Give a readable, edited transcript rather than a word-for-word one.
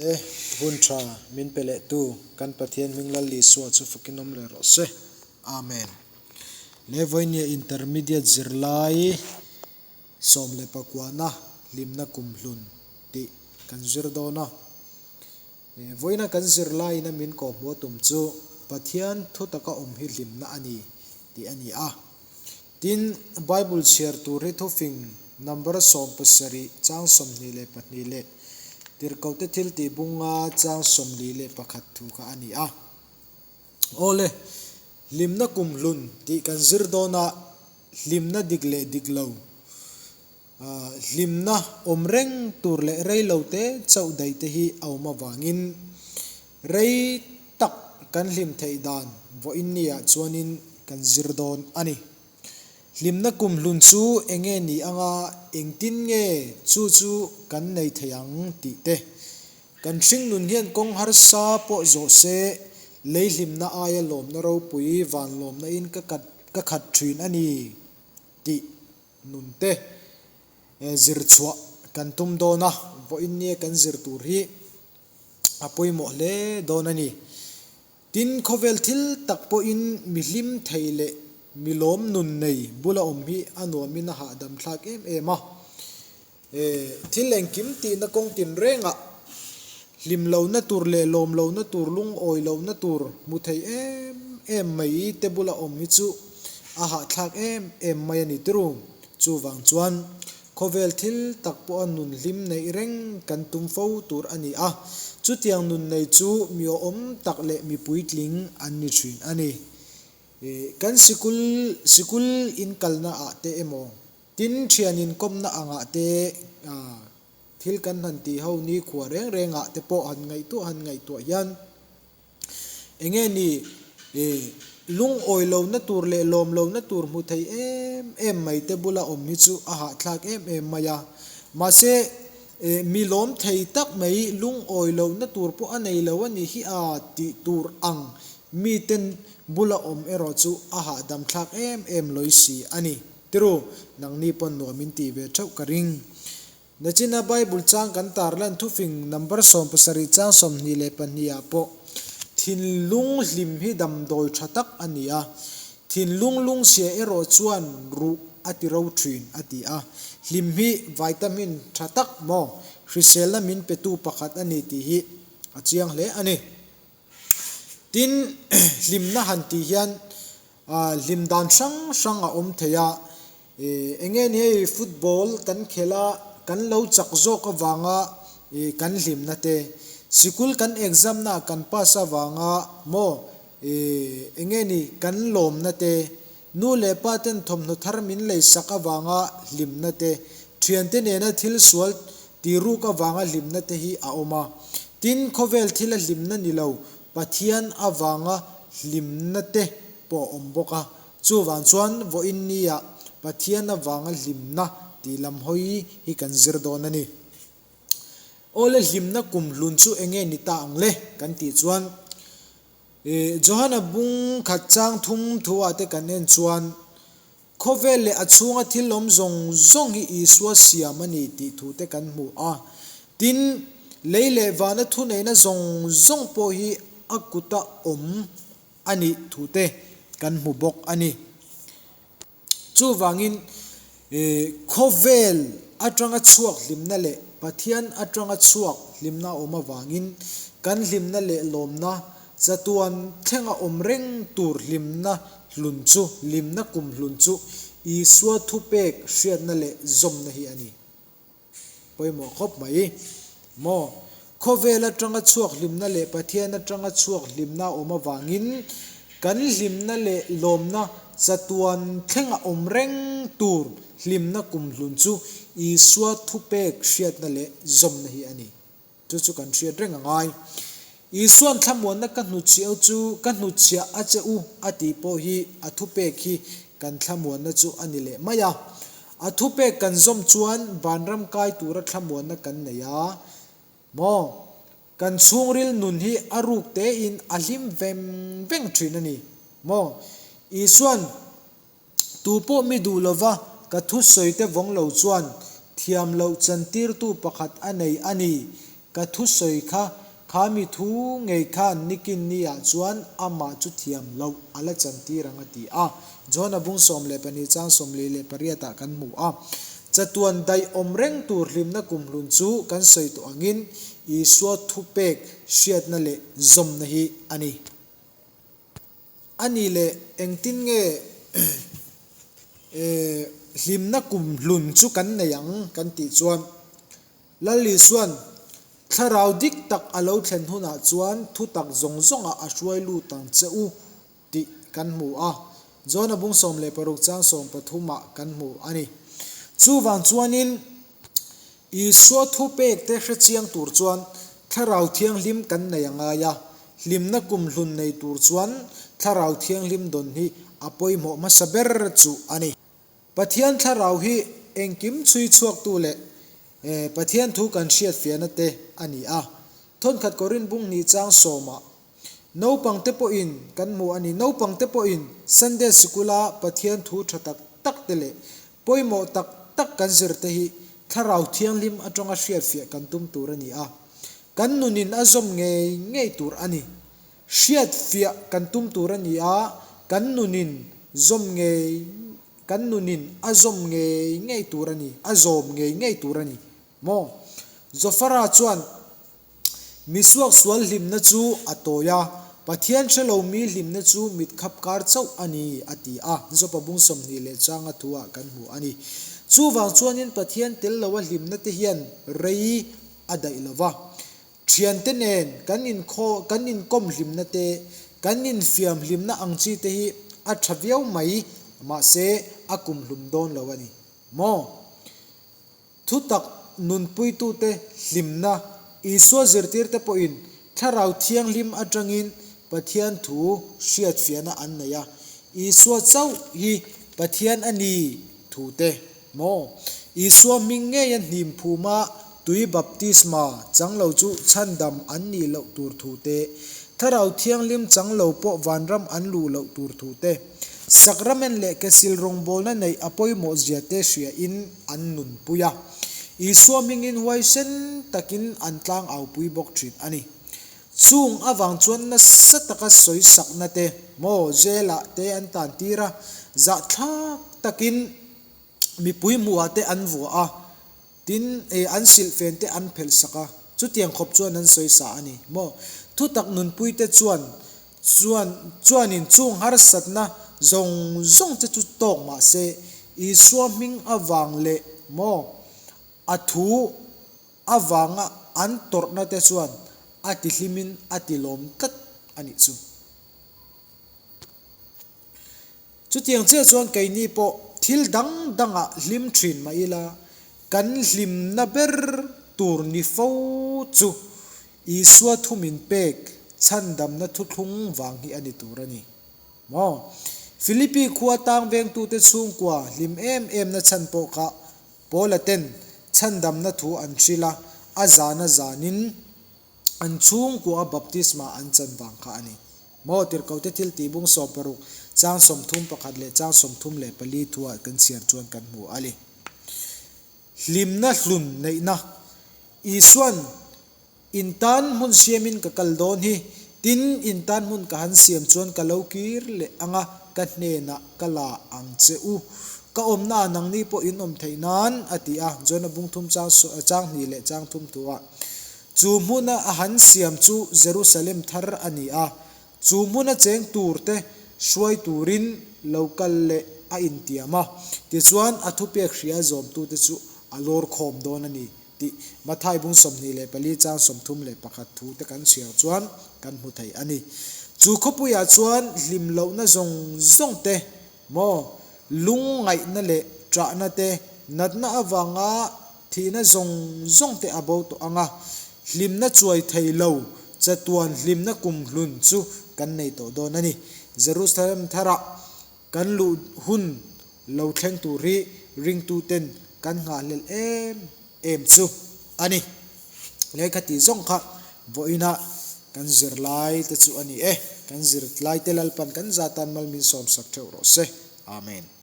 E, hun tha min pe leh tu kan Pathian hming Lal Isua chu fakin awm leh rawh se. Amen. Le vawinia Intermediate zirlai 19 hlimna kumhlun tih kan zir dawn a. E, vawiina kan zirlaiin a min kawhhmuh a tum chu Pathian thu taka awm hi hlimna a ni tih a ni a. Tin, Bible chhiar tur hi thufing number 17 chang 22 leh Tirhkohte thiltih bunga chang 41 thu kha a ni a. Awle, hlimna kumhlun tih kan zir dawn a, hlimna dik leh dik lo, hlimna awm reng tur leh rei lo te chauh daih te hi a awm avangin rei tak kan hlim theih dan vawiin niah chuanin kan zir dawn a ni. Hlimna kumhlun chu eng nge ni anga engtin nge chu chu kan nei thei ang tih te. Kan hringnun hian kawng harsa pawh zawh se, lei hlimna aia lawmna ropui van lawmna in ka ka khat thin a ni tih nun te zir chhuah kan tum dawn a, vawiin nia kan zir tur hi a pawimawh hle dawn a ni. Tin, khawvel thil tak pawhin mi hlim thei leh mi lawm nun nei bula awm hi a nuamin a hahdam thlak em em a. E, thil engkim tihna kawng tinrengah hlim lohna tur leh lawm lohna tur, lungawi lohna tur hmu thei em em mai te bula awm hi chu a hahthlak em em mai a ni tiru. Chuvang chuan Khawvel thil tak pawha nun hlim neih reng kan tum fo tur a ni a, chutiang nun nei chu mi awhawm tak leh mi puitling an ni thin a ni. Kan sikul sikul inkalna ah te emaw, tin thian inkawmna angah te thil kan han tih ho nikhua reng rengah te pawh han ngaihtuah han ngaihtuah hian, Enge ni e, lungawi lohna tur leh lawm lohna tur hmu thei em em mai te bula awm hi chu a hahthlak em em mai a. Mahse, e, mi lawm thei tak mai lungawi lohna tur pawh a nei lo a ni hi a tih tur ang mite bula awm erawh chu a hahdam thlak em em lawi si a ni. Tiru, nangni pawn nuam in tih ve theuh ka ring. Nachina Bible chang kan tarlan thufing number 17 chang 22 ah pawh thinlung hlim hi damdawi tha tak a ni a, thinlung lungchhia erawh chuan ruh a ti ro thin a ti a, hlim hi vitamin tha tak maw hriselna min petu pakhat a ni tih hi a chiang hle a ni. Tin, hlimna han tih hian hlim dan hrang hrang a awm thei a, eng nge ni hei football kan khelh a, kan lo chak zawk avanga kan hlimna te, sikul kan exam na ah kan pass avanga maw eng nge ni kan lawmna te, Nu leh pa ten thawmhnaw thar min lei sak avanga hlimna te, thiante nena thil sual ti ruk avanga hlimna te hi a awm a. Tin, khawvel thila hlimna ni lo, Pathian avanga hlimna te pawh a awm bawk a. Chuvang chuan vawiin nia Pathian avanga hlimna tih lam hawi hi kan zir dawn a ni. Awle hlimna kumhlun chu enge ni ta ang le kan tih chuan, Johana bung khat chang thum thu ah te kan en chuan khawvel leh a chhunga thil awm zawng zawng hi Isua siam a ni tih thu te kan hmu a. Tin, lei leh vana thuneihna zawng zawng pawh hi a kuta awm a nih thu te kan hmu bawk a ni. Chuvangin, khawvel atanga chhuak hlimna leh Pathian atanga chhuak hlimna a awm avangin kan hlimna leh lawmna chatuan thlenga awm reng tur hlimna hlun chu, hlimna kum hlun chu Isua thupek hriatna leh zawmna hi a ni. Pawimawh khawp mai. Maw? Khawvel atanga chhuak hlimna leh Pathian atanga chhuak hlimna a awm avangin kan hlimna leh lawmna chatuan thlenga awm reng tur hlimna kumhlun chu Isua thupek hriatna leh zawmna hi a ni. Chu chu kan hriat reng a ngai. Isua'n thlamuanna ka hnutchhiah chu ka hnutchhiah a che u a tih pawh hi a thupek hi kan thlamuanna chu a ni leh mai a. A thupek kan zawm chuan vanram kai tura thlamuanna kan nei a maw? Kan chhungril nun hi a ruk tein a hlim veng veng thin a ni maw? Isua'n Tu pawh mi duh lova ka thusawi te vawng lo chuan thiam loh chantirtu pakhat a nei a ni. Ka thusawi kha, kha mi thu ngei khan nikin ni ah chuan amah chu thiam loh a la chantir ang a ti a. John-a bung 12 chang 48 ah kan hmu a. Chatuan daih awm reng tur hlimna kumhlun chu kan sawi tawh angin Isua thupek hriatna leh zawmna hi a ni. A nih leh engtin nge hlimna kumhlun chu kan nei ang kan tih chuan Lal Isua'n Thlarau dik tak a lo thlen hunah chuan thutak zawng zawngah a hruai lut ang che u tih kan hmu a, John-a bung 16 chang 13 ah kan hmu a ni. Chuvang chuanin Isua thupekte hre chiang tur chuan Thlarau Thianghlim kan nei a ngai a, hlimna kumhlun nei tur chuan Thlarau Thianghlim dawn hi a pawimawh hmasa ber chu a ni. Pathian Thlarau hi engkim chhui chhuaktu leh Pathian thu kan hriatfiahna te a ni a. Thawnkhat Korin bung hnih chang sawmah naupangte pawhin kan hmu a ni. Naupangte pawhin Sunday sikula Pathian thu tha tak tak te leh pawimawh tak tak kan zir te hi Thlarau Thianghlim atanga hriatfiah kan tum tur a ni a. Kan nunin a zawm ngei ngei tur a ni. Hriatfiah kan tum tur a ni a, kan nunin zawm ngei kan nunin a zawm ngei ngei tur a ni, a zawm ngei ngei tur a ni maw? Zofara chuan Misuak sual hlimna chu a tawi a, Pathian hre lo mi hlimna chu mit khap kar chauh a ni, a ti a, Jopa bung 20 leh changa thuah kan hmu a ni. Chuvang chuanin Pathian tel loa hlimna te hian rei a daih lo va. Thiante nen kan inkhaw, kan inkawm hlimna te, kan infiam hlimna ang chi te hi a tha viau mai, mahse a kumhlum dawn lo a ni maw? Thutak nunpuitute hlimna, Isua zirtirte pawhin Thlarau Thianghlim atangin Pathian thu hriatfiahna an nei a, Isua chauh hi Pathian a ni thu te. Maw? Isua hming ngeia hnim phuma tui baptisma chang lo chu chhandam an nih loh tur thu te, Thlarau Thianghlim chang lo pawh vanram an luh loh tur thu te, sakramen leh kesil rawngbawlna neih a pawimawh zia te hriain an nunpui a. Isua hmingin huaisen takin an tlangaupui bawk thin a ni. Chung avang chuan nasa taka sawisakna te, maw, jail-ah te an tantir a, zahthlak takin mipui hmuhah te an vuah a, tin, an silhfen te an phelh sak a, chutiang khawp chuan an sawisa a ni maw? Thutak nunpuite chuan chuan chuanin chung harsatna zawng zawng te chu tawk mah se, Isua hming avang leh maw a thu avanga an tawrhna te chuan a tihlimin a tilawm tlat a nih chu. Chutiang chiah chuan keini pawh thil dang dangah hlim thin mah ila, kan hlimna ber tur ni fo chu Isua thu min pek chhandamna thuthlung vang hi a ni tur a ni. Maw? Philippi khua tang vengtute chhungkua hlim em emna chhan pawh kha Paula ten chhandamna thu an hrilh a, a zana zanin an chhungkua baptisma an chan vang kha a ni. Maw Tirhkohte thil tih bung 16, chang 31 leh chang 34 thuah kan chhiar chuan kan hmu a ni. Hlimna hlun neihna Isua'n In tan hmun siamin ka kal dawn hi, tin in tan hmun ka han siam chuan ka lo kir leh ang a, ka hnenah ka la ang che u. Ka awmna ah nangni pawh in awm theih nan, a ti a, Jona bung thum chang chang hnih leh chang thum thuah. Chu hmuna a han siam chu Jerusalem thar a ni a, chu hmuna cheng turte hruai turin lo kal leh a intiam a, tichuan a thupek hria zawmtute chu a lawr khawm dawn a ni. Tih Mathai bung 24 chang 31 thu te kan chhiar chuan kan hmu thei a ni. Chu khawpuiah chuan hlim lohna zawng zawng te maw, lungngaihna leh ṭahna te, natna avanga thihna zawng zawng te a bo tawh ang a, hlimna chuai thei lo chatuan hlimna kumhlun chu kan nei tawh dawn a ni. Jerusalem tharah Kan luh hun lo thleng tur hi ringtuten kan nghahhlelh em em chu a ni. Lehkha tih zawng kha vawiinah kan zirlai te chu a ni e. Kan zirlai te Lalpan kan zatan mal min sawmsak theuh rawh se. Amen.